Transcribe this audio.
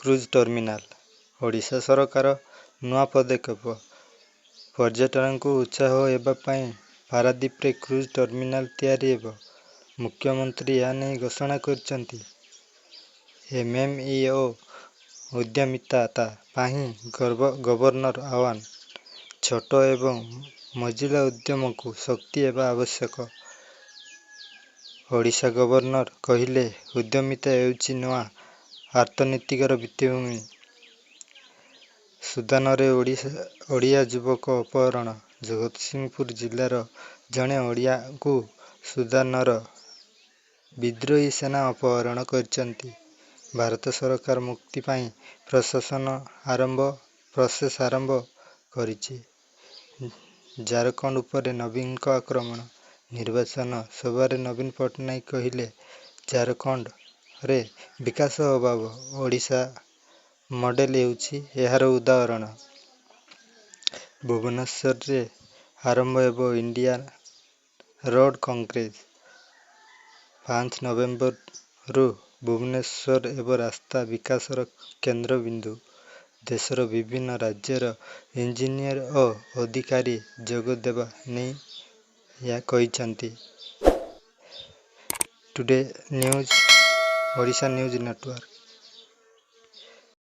Cruise terminal. Odisha ସରକାର ନୂଆ ପଦକ୍ଷେପ। ପର୍ଯ୍ୟଟନକୁ ଉତ୍ସାହ ଦେବା ପାଇଁ ପାରାଦୀପରେ କ୍ରୁଜ ଟର୍ମିନାଲ ତିଆରି ହେବ। ମୁଖ୍ୟମନ୍ତ୍ରୀ ଏ ନେଇ ଘୋଷଣା କରିଛନ୍ତି। ଏମ୍ଏମ୍ଇ ଓ ଉଦ୍ୟମିତା ପାଇଁ ଗଭର୍ଣ୍ଣର ଆହ୍ୱାନ। ଛୋଟ ଏବଂ ମଝିଲା ଉଦ୍ୟମକୁ ଶକ୍ତି ହେବା ଆବଶ୍ୟକ। ଓଡ଼ିଶା ଗଭର୍ଣ୍ଣର କହିଲେ, ଉଦ୍ୟମିତା ହେଉଛି ନୂଆ ଅର୍ଥନୀତିର ଭିତ୍ତିଭୂମି। ସୁଦାନରେ ଓଡ଼ିଆ ଯୁବକ ଅପହରଣ। ଜଗତସିଂହପୁର ଜିଲ୍ଲାର ଜଣେ ଓଡ଼ିଆଙ୍କୁ ସୁଦାନର ବିଦ୍ରୋହୀ ସେନା ଅପହରଣ କରିଛନ୍ତି। ଭାରତ ସରକାର ମୁକ୍ତି ପାଇଁ ପ୍ରୋସେସ ଆରମ୍ଭ କରିଛି। ଝାରଖଣ୍ଡ ଉପରେ ନବୀନଙ୍କ ଆକ୍ରମଣ। ନିର୍ବାଚନ ସଭାରେ ନବୀନ ପଟ୍ଟନାୟକ କହିଲେ, ଝାରଖଣ୍ଡରେ ବିକାଶ ଅଭାବ, ଓଡ଼ିଶା ମଡେଲ ହେଉଛି ଏହାର ଉଦାହରଣ। ଭୁବନେଶ୍ୱରରେ ଆରମ୍ଭ ହେବ ଇଣ୍ଡିଆନ ରୋଡ କଂଗ୍ରେସ। 5 ନଭେମ୍ବରରୁ ଭୁବନେଶ୍ୱର ହେବ ରାସ୍ତା ବିକାଶର କେନ୍ଦ୍ରବିନ୍ଦୁ। ଦେଶର ବିଭିନ୍ନ ରାଜ୍ୟର ଇଞ୍ଜିନିୟର ଓ ଅଧିକାରୀ ଯୋଗ ଦେବା ନେଇ କହିଛନ୍ତି। Today news, Odisha news network.